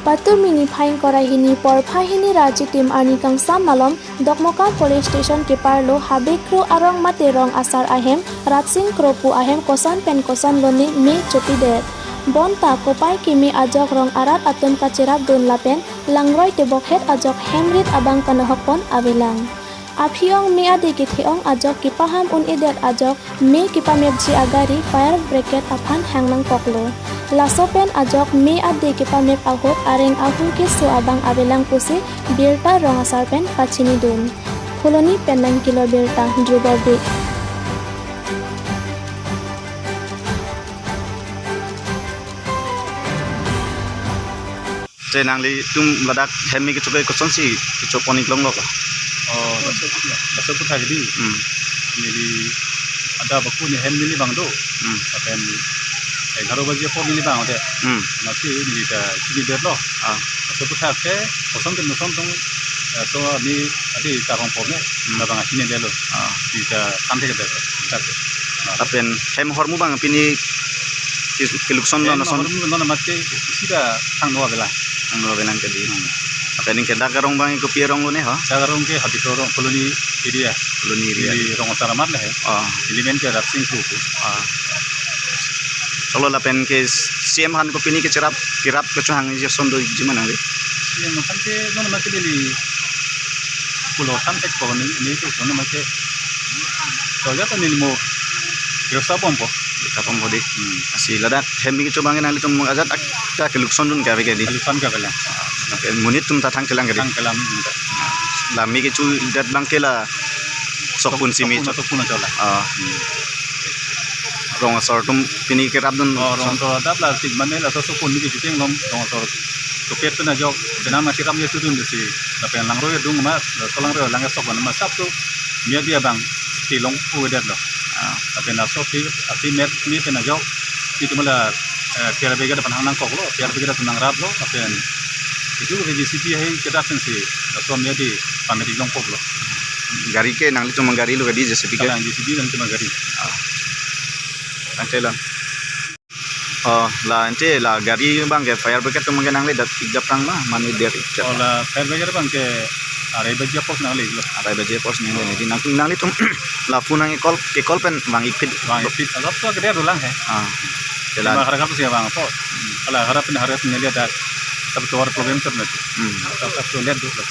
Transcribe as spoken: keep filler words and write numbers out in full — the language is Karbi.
Patur mini phain kora hini porpha hini ra chitim arni kangsam malom Dokmoka Police Station keparlo Habe Kro arong mate rong asar ahem Ratsing Kro pu ahem koson pen koson lone me chopidet. Bonta kopai keme ajok rong arat atum kacherapdun lapen langroi tebokhet ajok hem rit abang kanahokpon avelang. Aphi-ong me ade kethe-ong ajok kepaham un-edet ajok me kepamepji agari fire brigade aphan hang nangkoklo. Laso pen ajok me ade kepamep ahut areng ahu keso abang avelang pusi birta rong asar pen pachinidun. Phuloni pen nangkelo birta Dhruba Bey. Te nanglitum ladak hem me kecho ke kosonsi kechopon iklong lo? Oh, laso aphuthak, laso aphuthak di. Hmm. Neli adap ako ne hem neli abang do. Hmm. Lapen egharo baji apor neli abang ode. Hmm. Ansi neli ta chinidetlo. Ah. Laso aphuthak ke koson ke koson atum, eh, so ni adi tarong pome. Hmm. Labang achininedetlo. Ah. Neli ta than thekdetlo. Lapen hem ahormu abang pini ke, kelukson lo, hem lason? Ahormu lo na mate isi ta thangno avelang. Thangno avelang ke di. Hmm. Lapen anke dak arong abang kopi arong lone ho? Dak arong ke Habe Kro arong, Colony area. Colony area. Neli rong asar amat le he. Oh. Neli men ke Ratsing Kro pu. Oh. Cholo lapen ke C M aphan kopine kecherap, kerap kechohangji ason doji ma nangli? C M aphan ke non mate neli pulo than thekpo, neli, neli ke non mate. To ya to neli mo kerap bompo. Kerap bompo di. Hmm. Lasi ladak hem me kecho abang nanglitum ajat ak-, ta keluksondun ke ave ke di? Kelukson ke avelang. Lapen monit atum ta thangkelang ke di? Thangkelang. La me kechodet abang ke la sokpun simi. Sokpun, sokpun achola. Ah. Hmm. Rong asor atum pini kerapdun. Oh, rong asor adap la tik mane laso sokpun ni kecheng lom rong asor kopet pen ajok penang nangcherap nangchedun desi. Lapen langroi adung ma, laso langroi alang sok ma sap tu me adi abang kelong pu edet lo. Ah. Lapen laso aphi, aphi mep me pen ajok itum la, eh, fire brigade aphan hang nangkoklo, fire brigade atum nangraplo, lapen itum ke J C B hai kedak pensi laso me adi pamedi longkoklo. Gari ke nanglitum agari lo ke di, J C B ke? Kalang, J C B nanglitum agari. Ah. Tangte lang. Oh, la ante la gari abang ke fire brigade atum ke nangli dak ik dap tang ma, mane der ik dap? Oh, la fire brigade abang ke arai baji apor nangli lo. Arai baji apor nangli. Oh. Di nang, nanglitum lapu nang call, ke call pen vang-ikpit. Vang-ikpit. Ajat to ke der dolang he. Ah. Te la. Cuma harap sih abang to. Hmm. Kalau harap pen harap neli ada sab tovar problem sab nanti. Hmm. Sab sab to lihat dulu.